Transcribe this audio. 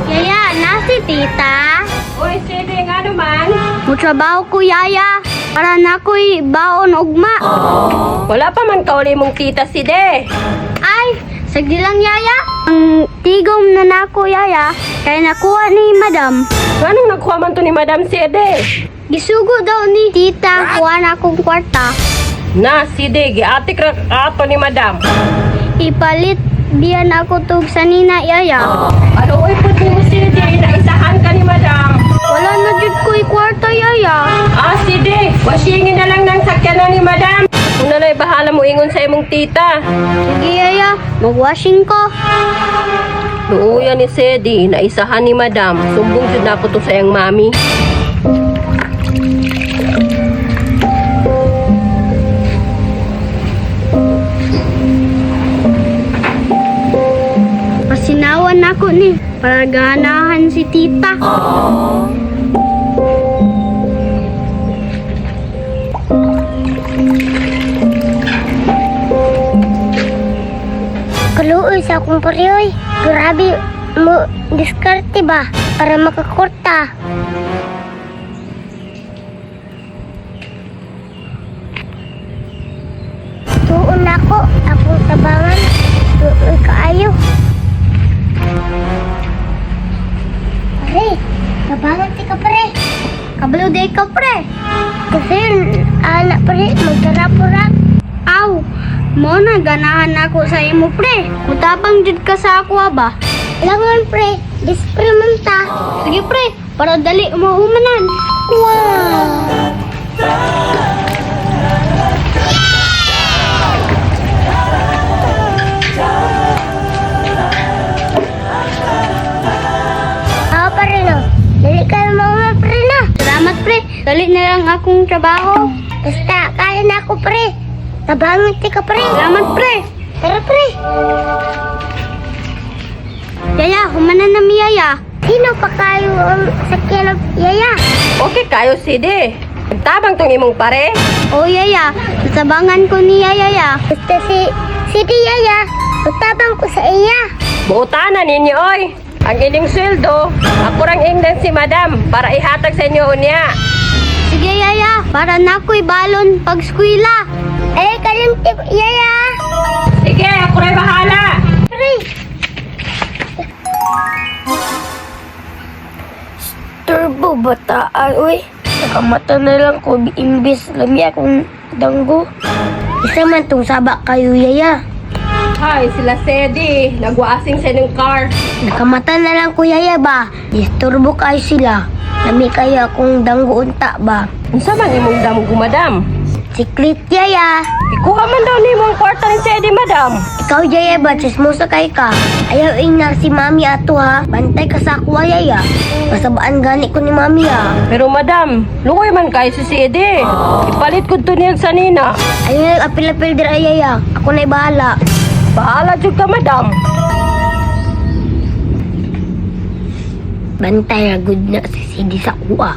Yaya, nasi tita. Uy, sige nga naman. Mutrabaho ko, yaya. Para na ko'y baon ugma. Wala pa man kauli mong tita si De. Ay, sagdi lang, yaya. Ang tigom na nako, yaya. Kaya nakuha ni madam. Anong nagkuha man to ni Madam Sede? Gisugo daw ni tita, kuha na akong kwarta. Na, si De, giatik ra ato ni Madam. Ipalit biyan ako tug sanina, yaya. Ano oy pud nimo si De, naisahan ka ni Madam. Wala na jud ko'y kwarta, yaya. Ah, si De, washingin na lang ng sakyanan ni Madam. Kung na bahala mo ingon sa imong tita. Sige, yaya. Mag-washing ko. Luuya ni Sedi, naisahan ni Madam. Sumbong jud nako to sa iyang mami. Pasinawan nako ni para ganahan si tita. Kaluoy sa akong pariyoy. Grabe mo diskarte ba para makakurta. Tuon ako akong tabangan. Tuon kaayo. Pare, tabangan ti ka pare. Kabalo day ka, pre. Kasi anak pare, magdarapura. Aw, mo na ganahan ako sa imo, pre. Mutabang jud ka sa ako ba? Langon pre, dispre man ta. Sige, pre, para dali mo humanan. Wow! Ako pa rin oh. Dali kayo mga pre na. Salamat, pre. Dali na lang akong trabaho. Basta, kaya na ako pre. Tabangan ti ka pre. Salamat, pre. Tara pre. Yaya, humanan na mi, yaya. Sino pa kayo ang sakyan ng yaya? Okay kayo, Sidi. Nagtabang tong imong pare. O, yaya, sasabangan ko ni yaya, ya. Basta si di yaya, utabang ko sa iya. Buotana ninyo, oy. Ang inyong sweldo, ako rang ingnan si Madam para ihatag sa inyo unya. Sige, yaya, para na ako'y balon pag skwila. Ay, kalimti yaya. Sige, ako rin bahala. Pre. Turbo bataan uy. Nakamata na lang ko imbis lami akong danggo. Isa man tong saba kayo yaya. Hi, sila Sedi. Nagwaasing sa inyong car. Nakamata na lang ko yaya ba? Disturbo kayo sila. Lami kayo akong danggo unta ba? Unsa man imong damgo, Madam? Siklit yaya. Ikuha man daw nimo ang kwarta ni Sedi, Madam. Ikaw yaya ba? Chismosa kay ka. Ayaw ingnar si mami ato ha. Bantay ka sa ako yaya. Pasabaan gani ko ni mami ha. Pero Madam, luoy man kayo si Sedi. Ipalit ko to niya sa nina. Ayaw apil-apil dira yaya. Ako na'y bahala. Bahala jud ka, Madam. Bantay na good na si Sidi sa kuha.